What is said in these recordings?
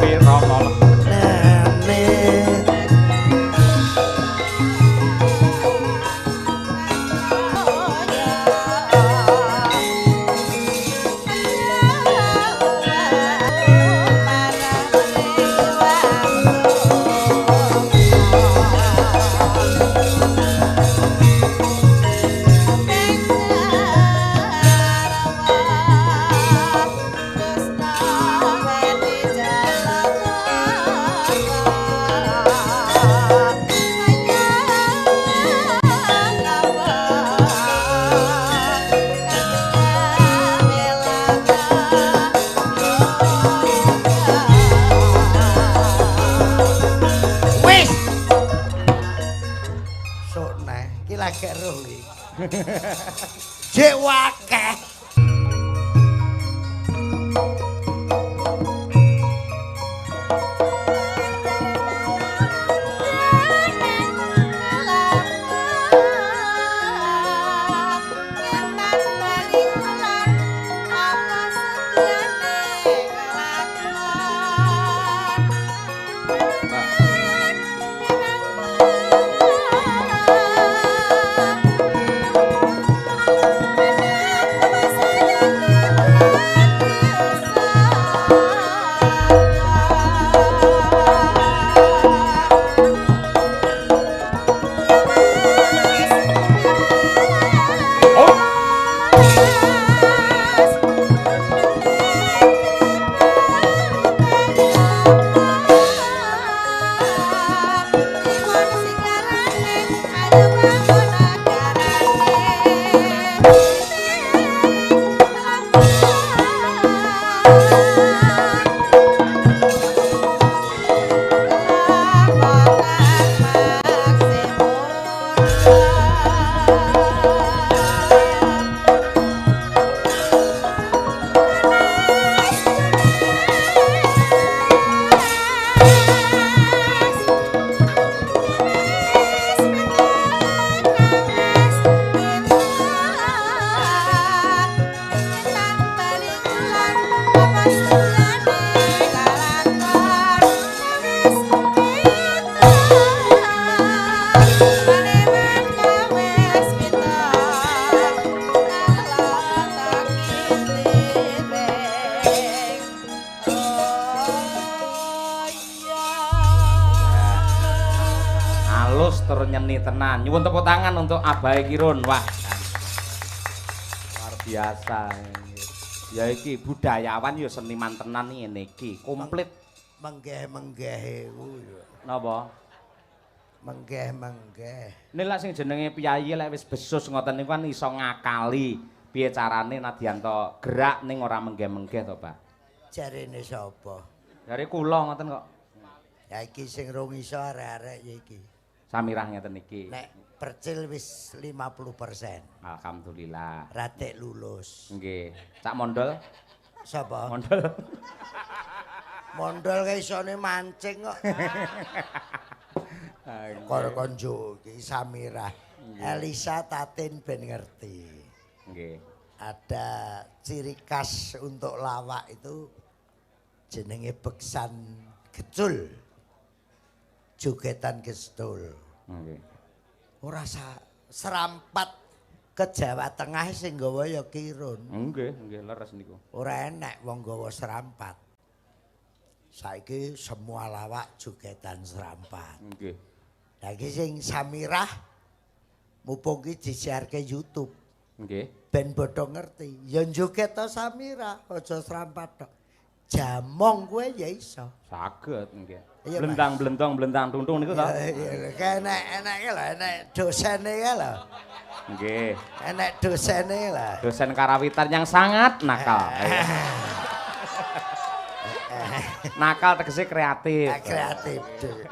pira Nane. Wis. Sok neh, iki lagi roh iki. Jek wakeh. Halus tur nyeni tenan. Nyuwun tepuk tangan untuk Abahe Kirun. Wah. Luar biasa. Ya iki budayawan ya seniman tenan ngene iki, komplit. Menggeh-menggeh iku ya. Napa? Menggeh-menggeh. Nek lak sing jenenge piyayi lek wis besus ngoten niku kan iso ngakali piye carane nadyan to gerak ning ora menggeh-menggeh to, Pak. Jarene sapa? Jare kula ngoten kok. Ya iki sing rong iso arek-arek ya iki. Samirah ngeten iki. Nek Percil wis 50%. Alhamdulillah. Ratek lulus. Nggih. Cak Mondol? Sapa? Mondol. Mondol kae isone mancing kok. Kor konjo iki Samirah. Elisa Tatin ben ngerti. Nggih. Ada ciri khas untuk lawak itu jenenge beksan gecul. Jogetan gestul. Nggih. Ora serampat ke Jawa Tengah sing nggawa ya Kirun. Nggih, nggih leres niku. Ora enek wong nggawa serampat. Saiki semua lawak jogetan serampat. Nggih. Lah iki sing Samirah mumpung iki disiarke YouTube. Nggih. Ben padha ngerti. Ya joget to Samirah, aja serampat tok. Jamong kowe ya iso. Saged nggih. Iya, Blentang blentong blentang tuntung niku to. Iya, kae enek enek lho, enek dosene kae lho. Nggih. Enek dosene lho. Dosen karawitan yang sangat nakal. Nakal tegese kreatif. Kreatif.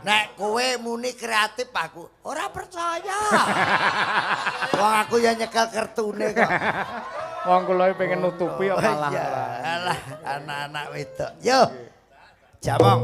Nek kowe muni kreatif aku ora percaya. Wong aku ya nyekel kertune kok. Wong kula pengen nutupi kok malah. Alah, anak-anak wedok. Yo. Jamong.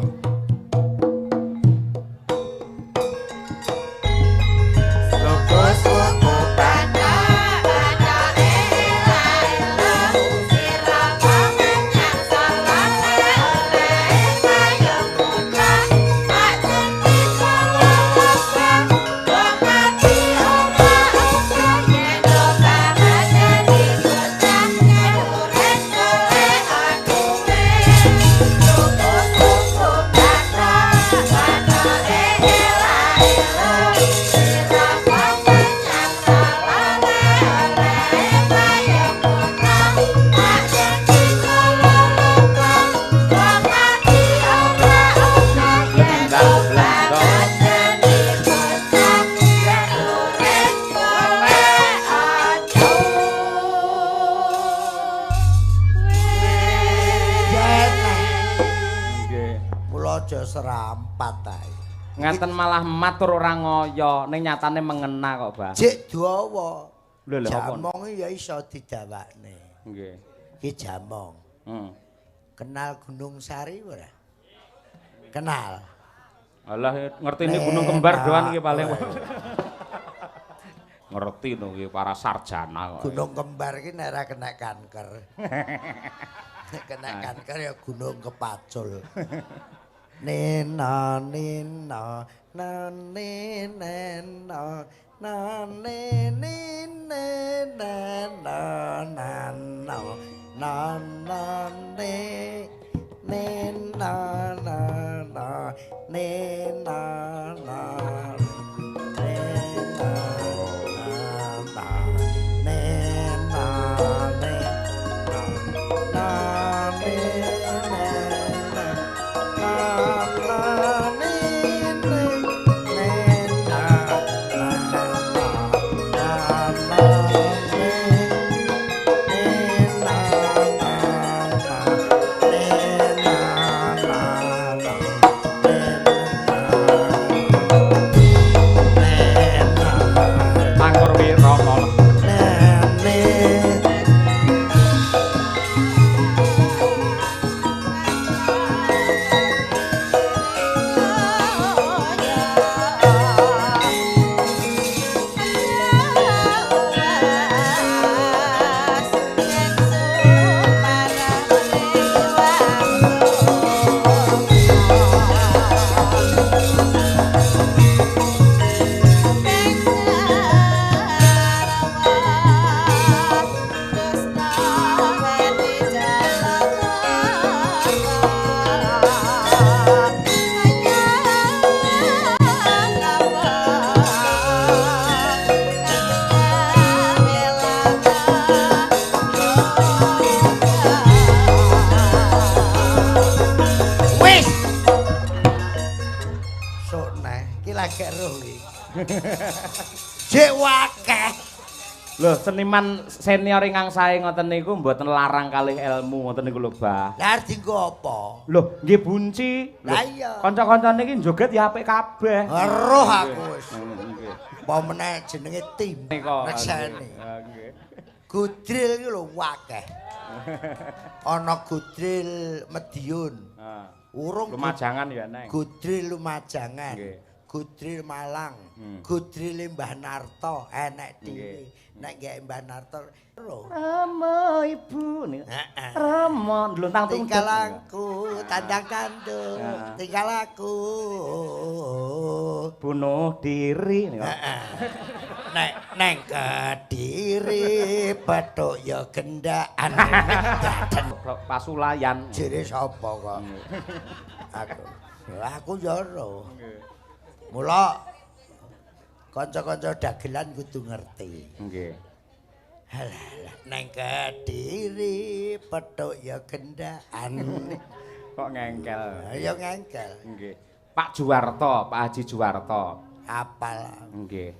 Mula aja serampat ae. Ngaten malah matur ora ngoyo, ning nyatane mengena kok, Bah. Jek dawa. Lho lho apa? Jamong ya iso didawakne. Nggih. Iki jamong. Kenal Gunung Sari ora? Kenal. Alah ngertine Gunung Kembar doan iki paling. Ngerti to iki para sarjana kok. Gunung Kembar iki nek ora kena kanker. Nek kena kanker ya Gunung Kepacul. Nena nena na nena na na nene nena na na na na na ne nena na na nena na nena na nena ne na nena na na ne nena na na na ne na na na na na Tangkur Wirana. Wis. Sok neh, iki lagi roh iki. Jek wakeh. Lho, seniman senior ingkang sae ngoten niku mboten larang kalih ilmu ngoten niku lho, Bah. Lah arep dienggo apa? Lho, nggih bunci. Lho, Lah iya. Kanca-kancane iki joget ya apik kabeh. Roh aku wis. Nggih. Apa meneh jenenge tim. Nika. Nekseni. Nggih. Gudril iki lho wakeh. Ana Gudril Mediun. Heeh. Urung Lumajangan ya, Neng. Gudril Lumajangan. Nggih. Gudril Malang, Gudril Mbah Narto enek dhewe. Nek nggih Mbah Narto lho. Rama ibu niku. Heeh. Rama ndlontang tunggu. Tinggal aku tandang tanduk, tinggal aku. Bunuh diri niku. Heeh. Nek neng Kediri petuk ya gendaan. Pasulayan. Jere sapa kok? Aku. Aku ya ero. Mula kanca-kanca dagelan kudu ngerti. Nggih. Halah, halah, neng Kediri petuk ya gendaan. Kok ngengkel. Ya ngengkel. Nggih. Pak Juwarto, Pak Haji Juwarto. Apal. Nggih.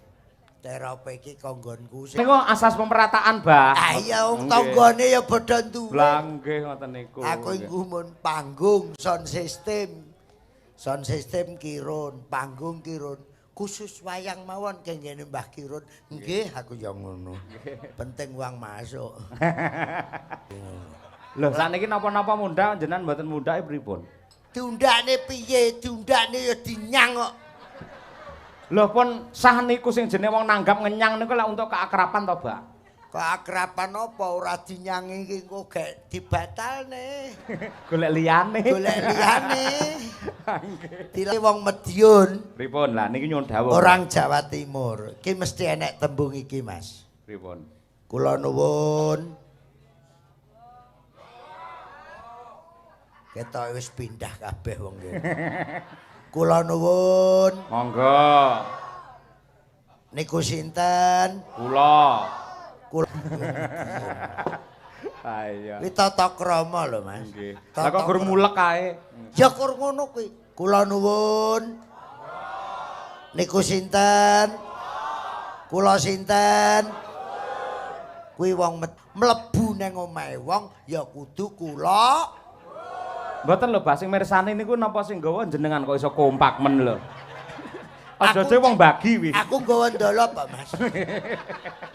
Terope iki kanggonku sing. Niku asas pemerataan, Bah. Ah iya wong tanggane ya padha duwe. Lah nggih ngoten niku. Aku nggumun panggung sound system. Sound system Kirun, panggung Kirun. Khusus wayang mawon kengene Mbah Kirun. Nggih, aku ya ngono. Penting uang masuk. Lho, sakniki napa-napa mundhak jenengan mboten mundhake pripun? Diundakne piye? Diundakne ya dinyang kok. Lho pun sah niku sing jenenge wong nanggap ngenyang niku lak untuk keakraban to, Pak? Keakraban apa ora dinyangi iki engko gek dibatalne. Golek liyane. Golek liyane. Nggih. Wong Mediun. Pripun? Lah niki nyuwun dawuh. Orang Jawa Timur. Iki mesti enek tembung iki, Mas. Pripun? Kula nuwun. Ketok wis pindah kabeh wong kene. Kula nuwun. Monggo. Niku sinten? Kula. Kula. Ah iya. Kuwi tata krama lho, Mas. Nggih. Lah kok gur mulek kae. Ya kur ngono kuwi. Kula nuwun. Niku sinten? Kula sinten? Kuwi wong mlebu nang omahe wong ya kudu kula. Mboten lho, Bah, sing mirsani niku napa sing nggawa jenengan kok iso kompak men lho. Aja-aja wong bagi wi. Aku nggawa ndolop, Pak Mas.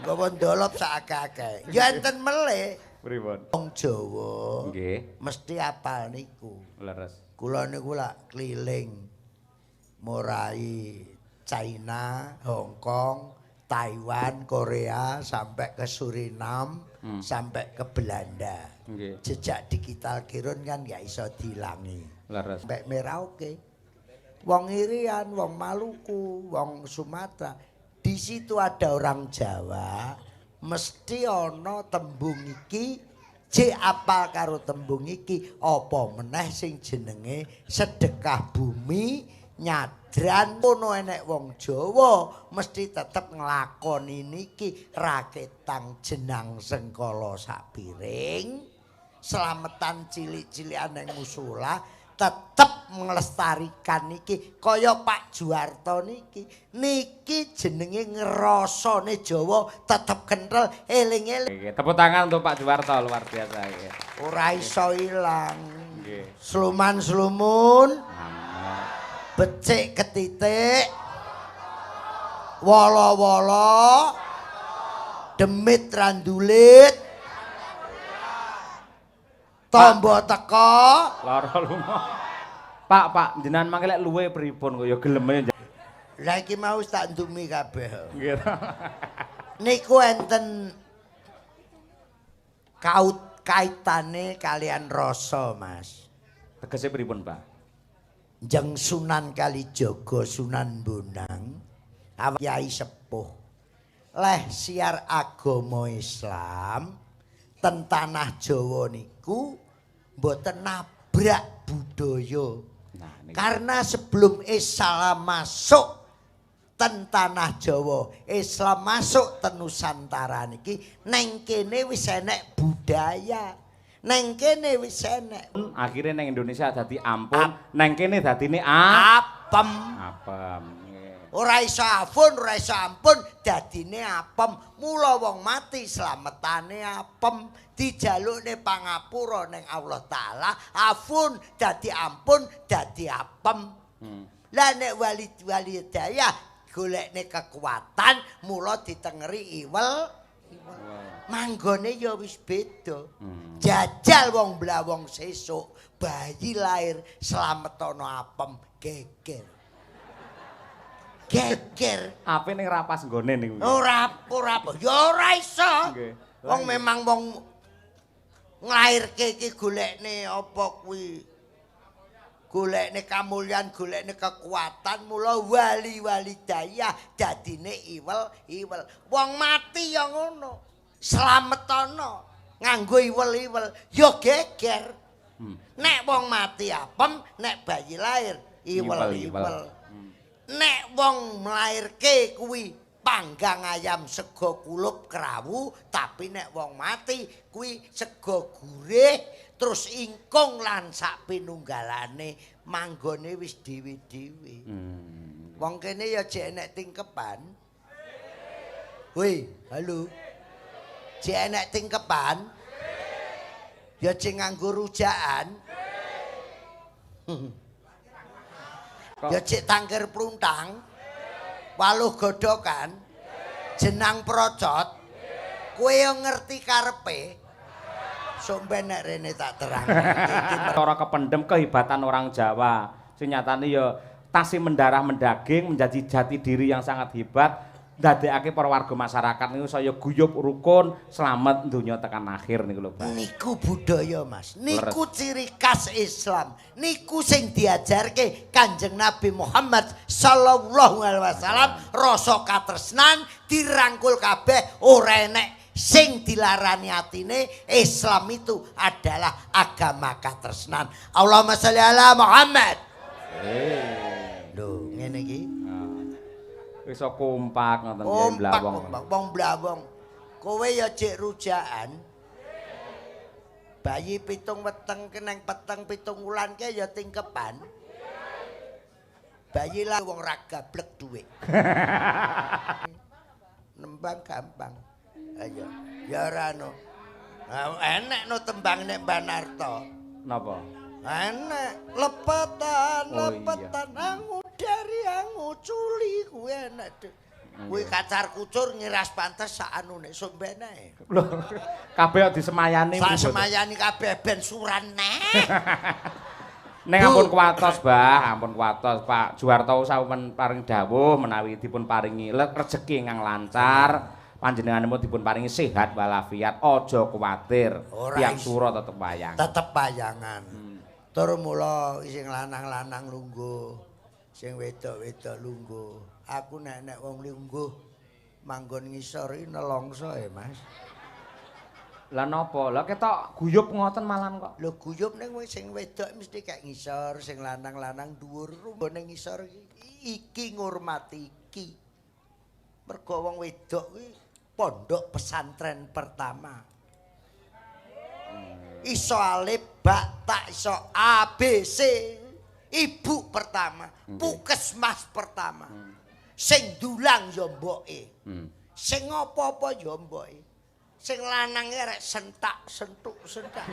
Nggawa ndolop sak akeh-akeh. Ya enten melih. Pripun? Wong Jawa. Nggih. Mesti apal niku. Leres. Kula niku lak keliling murai China, Hong Kong, Taiwan, Korea, sampai ke Suriname, sampai ke Belanda. Nggih. Jejak digital Kirun kan nggak iso diilangi. Leres. Sampai Merauke. Wong Irian, wong Maluku, wong Sumatera. Di situ ada orang Jawa, mesti ana tembung iki, jek apal karo tembung iki, apa meneh sing jenenge sedekah bumi, nyadran kono enek wong Jawa mesti tetep nglakoni niki raketang jenang sengkala sak piring, slametan cilik-cilikan ning musala, tetep melestarikan niki kaya Pak Juwarto niki. Niki jenenge ngrasane Jawa tetep kenthel eling-eling. Tepuk tangan untuk Pak Juwarto, luar biasa nggih. Ora iso ilang. Nggih. Sluman-slumun. Becik ketitik. Wala-wala. Demit randulit. Tombo teko lara lunga. Pak, Pak, jenengan mangke lek luwe pripun kok ya geleme. Lah iki mau tak ndumi kabeh. Nggih. Niku enten kaut kaitane kalian rasa, Mas. Tegese pripun, Pak? Jeng Sunan Kalijaga Sunan Bonang awak Kyai sepuh. Leh siar agama Islam ten tanah Jawa niku mboten nabrak budaya. Nah, karena sebelum Islam masuk ten tanah Jawa, Islam masuk ten Nusantara niki neng kene wis enek budaya. Neng kene wis enek. Akhire neng Indonesia dadi ampun, neng kene dadine apem. Apem. Ora iso afun, ora iso ampun, dadine apem. Mula wong mati slametane apem, dijalukne pangapura ning Allah Taala, afun dadi ampun, dadi apem. Lah nek wali-wali daya golekne kekuatan, mula ditengeri iwel. Manggone ya wis beda. Jajal wong blawong sesuk, bayi lahir slametana apem, geger. Geger. Ape ning rapas nggone niku. Ora ora ya ora iso. Wong memang wong nglairke iki golekne apa kuwi? Golekne kamulyan, golekne kekuatan, mula wali-wali dayah dadine iwel-iwel. Wong mati ya ngono. Slametana nganggo iwel-iwel ya geger. Nek wong mati apem, nek bayi lahir iwel-iwel. Nek wong mlairke kuwi panggang ayam sego kulup krawu, tapi nek wong mati kuwi sego gurih terus ingkung lan sak pinunggalane manggone wis dhewe-dhewe. Wong kene ya jek enek tingkepan. Woi, halo. Jek enek tingkepan. Ya jek nganggo rujakan. Ya cek tangkir pruntang, waluh godhokan, jenang procot, kowe yo ngerti karepe. Sok ben nek rene tak terang. Cara kependem kehebatan orang Jawa. Sing nyatane ya tasih mendarah mendaging menjadi jati diri yang sangat hebat, ndadekake para warga masyarakat niku saya guyub rukun, slamet donya tekan akhir niku lho, Pak. Niku budaya, Mas. Niku ciri khas Islam. Niku sing diajarke Kanjeng Nabi Muhammad sallallahu alaihi wasallam, rasa katresnan dirangkul kabeh, ora enek sing dilarani atine. Islam itu adalah agama katresnan. Allahumma sholli ala Muhammad. Lho, ngene iki. Iso kompak ngoten nggih Blawong. Kompak, wong Blawong. Kowe ya jek rujakan. Bayi pitung weteng keneng peteng pitung wulan ke ya tingkepan. Bayi lah wong ra gablek dhuwit. Nembang gampang. Ayo, ya ora no. Enek no tembang nek Mbah Narto. Napa? Enek lepetan, Oh, lepetan angu dari angu culi kuwi enek. Dik. Kuwi kacar kucur ngiras pantes sak anune sombene. Lho, kabeh kok disemayani. Sak semayani kabeh ben suran neh. Ning ampun kuwatos, Mbah, ampun kuwatos, Pak Juwarto sampun paring dawuh menawi dipun paringi rejeki ingkang lancar, panjenenganipun dipun paringi sehat walafiat, aja kuwatir. Tiang sura tetep wayang. Tetep wayangan. Tur mula sing lanang-lanang lungguh, sing wedok-wedok lungguh. Aku nek nek wong lungguh manggon ngisor iki nelongso ya, Mas. Lah napa? Lah ketok guyub ngoten malan kok. Lho guyub ning sing wedok mesti kek ngisor, sing lanang-lanang dhuwur, nggone ngisor iki ngurmati iki. Mergo wong wedok kuwi pondok pesantren pertama. Iso alif ba ta iso A B C. Ibu pertama, pukesmas pertama. Sing dulang ya mboke. Sing apa-apa ya mboke. Sing lanang rek sentak sentuk sentak.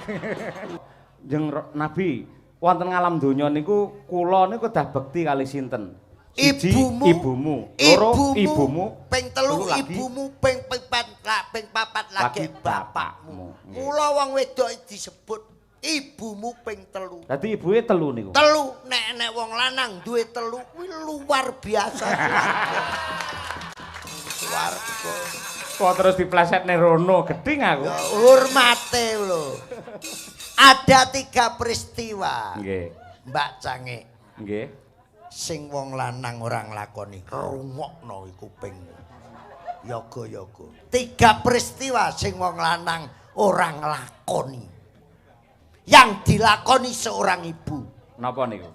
Jeng Nabi wonten ngalam donya niku kula niku kedah bekti kali sinten? Siji, Ibumu, ibumu, loro ibumu, ping telu lagi, ibumu, ping papat lagi bapakmu. Mula wong wedok disebut ibumu ping telu. Dadi ibuke telu niku. Telu, nek nek wong lanang duwe telu kuwi luar biasa. Swarga. Kok terus diplesetne rono gedhing aku. Ya, hormate lho. Ada 3 peristiwa. Nggih. Mbak Cange. Nggih. Sing wong lanang ora nglakoni, rungokno iku kupingmu. Yoga-yoga. 3 peristiwa sing wong lanang ora nglakoni. Yang dilakoni seorang ibu. Napa niku?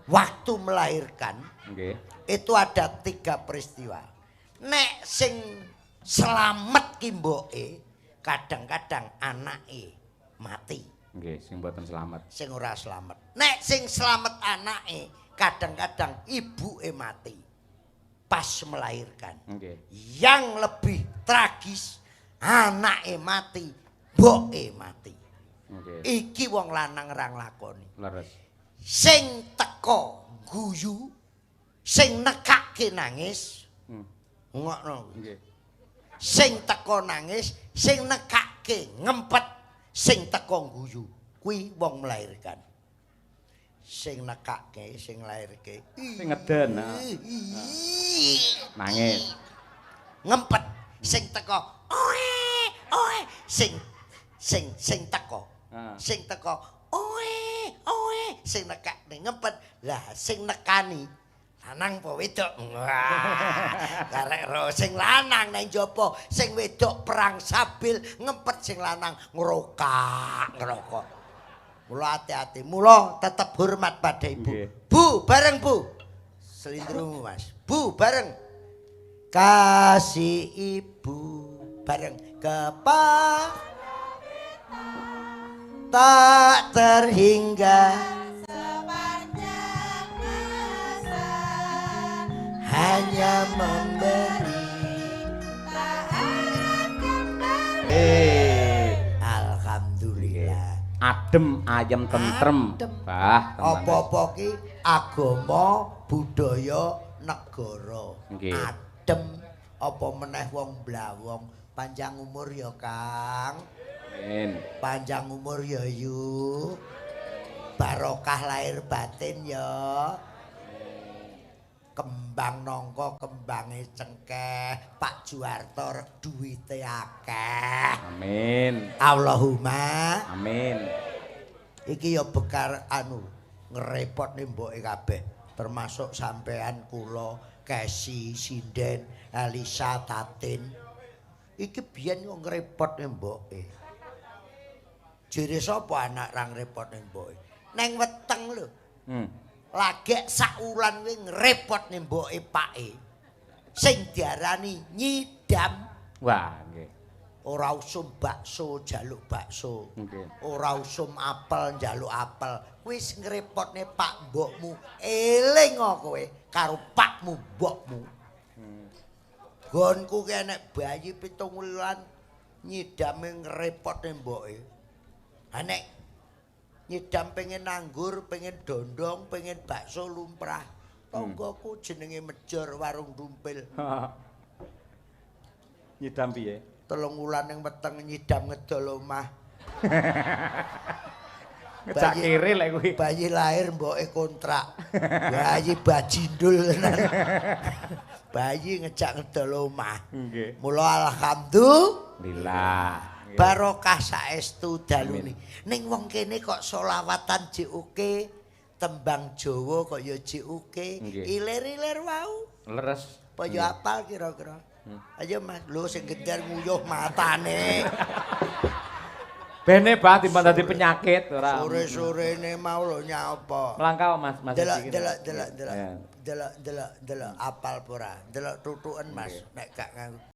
Waktu melahirkan. Nggih. Itu ada 3 peristiwa. Nek sing selamet ki mboke, kadang-kadang anake mati. Nggih, sing mboten selamet. Sing ora selamet. Nek sing selamet anake, kadang-kadang ibuke mati pas melahirkan. Nggih. Yang lebih tragis, anake mati, mboke mati. Nggih. Iki wong lanang ra nglakoni. Leres. Sing teko guyu, sing nekake nangis. Ngokno. Nggih. Sing teko nangis, sing nekake ngempet, sing teko guyu, kuwi wong melahirkan. Sing nekake, sing lairke, sing ngeden, nangis. Ngempet, sing teko oe, oe, sing sing sing teko. Sing teko oe, oe, sing nekake ngempet. Lah sing nekani lanang apa wedok? Wah, karek ro sing lanang nang njaba, sing wedok perang sabil ngempet sing lanang ngrokak, ngrokok. Mula hati-hati, mula tetep hormat pada ibu. Nggih. Bu, bareng Bu. Selindrumu, Mas. Bu, bareng. Kasih ibu bareng kepada tak terhingga hanya memberi tak harap kembali. Alhamdulillah. Adem ayem tentrem. Bah, apa-apa ki agama, budaya, negara. Nggih. Adem apa meneh wong Blawong, panjang umur ya Kang. Amin. Panjang umur ya Yu. Barokah lahir batin ya. Kembang nangka kembange cengkeh, Pak Juwarto duwite akeh. Amin. Allahumma amin. Iki ya bekar anu ngrepotne mboke kabeh, termasuk sampean kula, Kesi, Sinden, Elisa, Tatin. Iki biyen kok ngrepotne mboke. Jere sapa anak ra ngrepotne mboke? Neng weteng lho. Lagek sak wulan kuwi ngrepotne mboke pake. Sing diarani nyidam. Wah, nggih. Ora usum bakso njaluk bakso. Nggih. Ora usum apel njaluk apel. Kuwi sing ngrepotne pak mbokmu. Eling kowe karo pakmu mbokmu. Gonku ki enek bayi 7 wulan nyidame ngrepotne mboke. Ha nek Nyidam pengen anggur, pengen dondong, pengen bakso lumrah. Tanggaku jenenge Mejor warung dumpil. Nyidam piye? 3 wulan ning weteng nyidam ngedol omah. Ngejak kere lek kuwi. Bayi lahir mboke kontrak. Bayi bajindul tenan. Bayi ngejak ngedol omah. Nggih. Mula alhamdulillah. Barokah saestu dalune. Ning wong kene kok solawatan jek oke, tembang Jawa kok ya jek oke, ilir-ilir wau. Leres. Apa ya apal kira-kira? Ayo Mas, lho sing gender nguyuh matane. Bene bah timbang dadi penyakit ora. Sore-sorene mau lho nyapa. Melangkah Mas, Mas. Delok delok delok delok. Delok delok delok apal apa ora? Delok tutuken Mas nek gak nganggo.